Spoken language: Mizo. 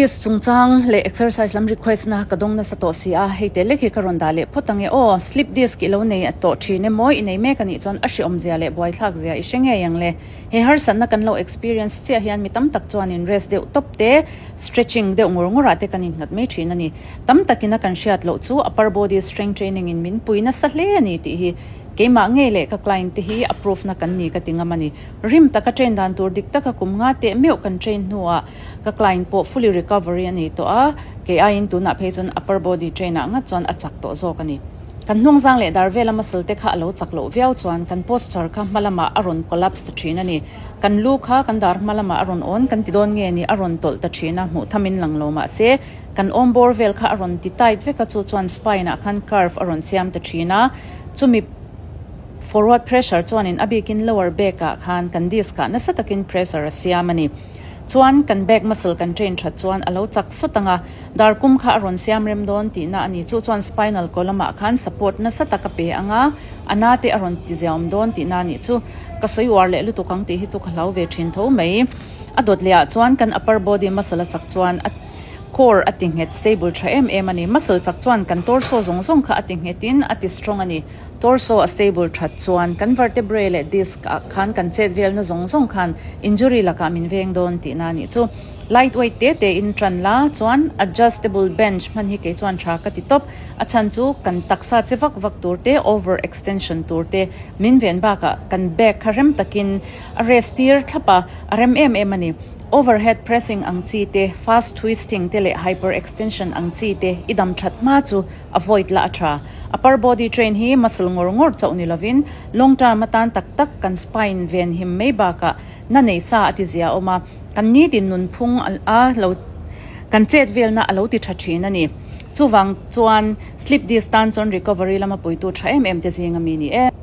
Disc chungchang leh exercise lam request na ka dawng nasa tawh si a, hei te lek hi ka rawn dah leh phawt ang e aw. Slip disc i lo nei tawh thin emaw i nei mek a nih chuan a hreawm zia leh buaithlak zia i hre ngei ang le. He harsatna kan lo experience chiah hian mi tam tak chuanin rest deuh tawp te, stretching deuh ngur ngurah te kan innghat mai thin a ni. Tam takin a kan hriat loh chu upper body strength training in min pui nasa hle a ni tih hi keimah ngei leh ka client te hi a proof na kan ni ka ti ngam a ni. Rim taka train dan tur dik taka kum nga teh meuh kan train hnuah Ka client pawh fully recovery a nei tawh a, kei aiin tunah phei chuan upper body train ah ngat chuan a chak tawh zawk a ni. Kan hnungzang leh dar vela muscle te kha a lo chak loh viau chuan kan posture kha hma lamah a rawn collapse ta thin a ni. Kan lu kha kan dar hma lamah a rawn awn kan ti dawn nge ni a rawn tawlh ta thin a, hmuh thamin lang lo mah se kan awm bawr vel kha a rawn ti tight vek a chu chuan spine ah khan curve a rawn siam ta thin a, chumi forward pressure chuanin a bikin lower back ah khan kan disc ah nasa takin pressure a siam a ni. Chuan kan back muscle kan train that chuan a lo chak sawt ang a, dar kum kha a rawn siam rem dawn tihna a ni. Chu chuan spinal column ah khan support nasa tak a pe ang a, a na te a rawn ti ziaawm dawn tihna a nih chu. Ka sawi uar leh lutuk ang tih hi chu ka hlau ve thin tho mai. A dawt leh ah chuan kan upper body muscle a chak chuan a core a ti nghet stable tha em em a ni. Muscle chak chuan kan torso zawng zawng kha a ti nghet in a ti strong a ni. Torso a stable that chuan kan vertebrae leh disc ah khan kan chet velna zawng zawng khan injury lakah min veng dawn tihna a nih chu. Light weight te te in tan la chuan adjustable bench hman hi kei chuan tha ka ti tawp. A chhan chu kan taksa che vak vak tur te, over extension tur te min ven bakah kan back kha rem takin a rest tir thlap a, a rem em em a ni. Overhead pressing ang chi te, fast twisting te leh hyper extension ang chi te i dam that hma chu Avoid la a tha. Upper body train hi muscle ngawr ngawr chauh ni lovin long term atan tak tak kan spine ven him mai bakah na nei sa a ti zia awm a, kan nitin nunphung a lo kan chet velna a lo ti tha thin a ni. Chuvang chuan slip disc tan chuan recovery lama puitu tha em em te zing a mi ni e.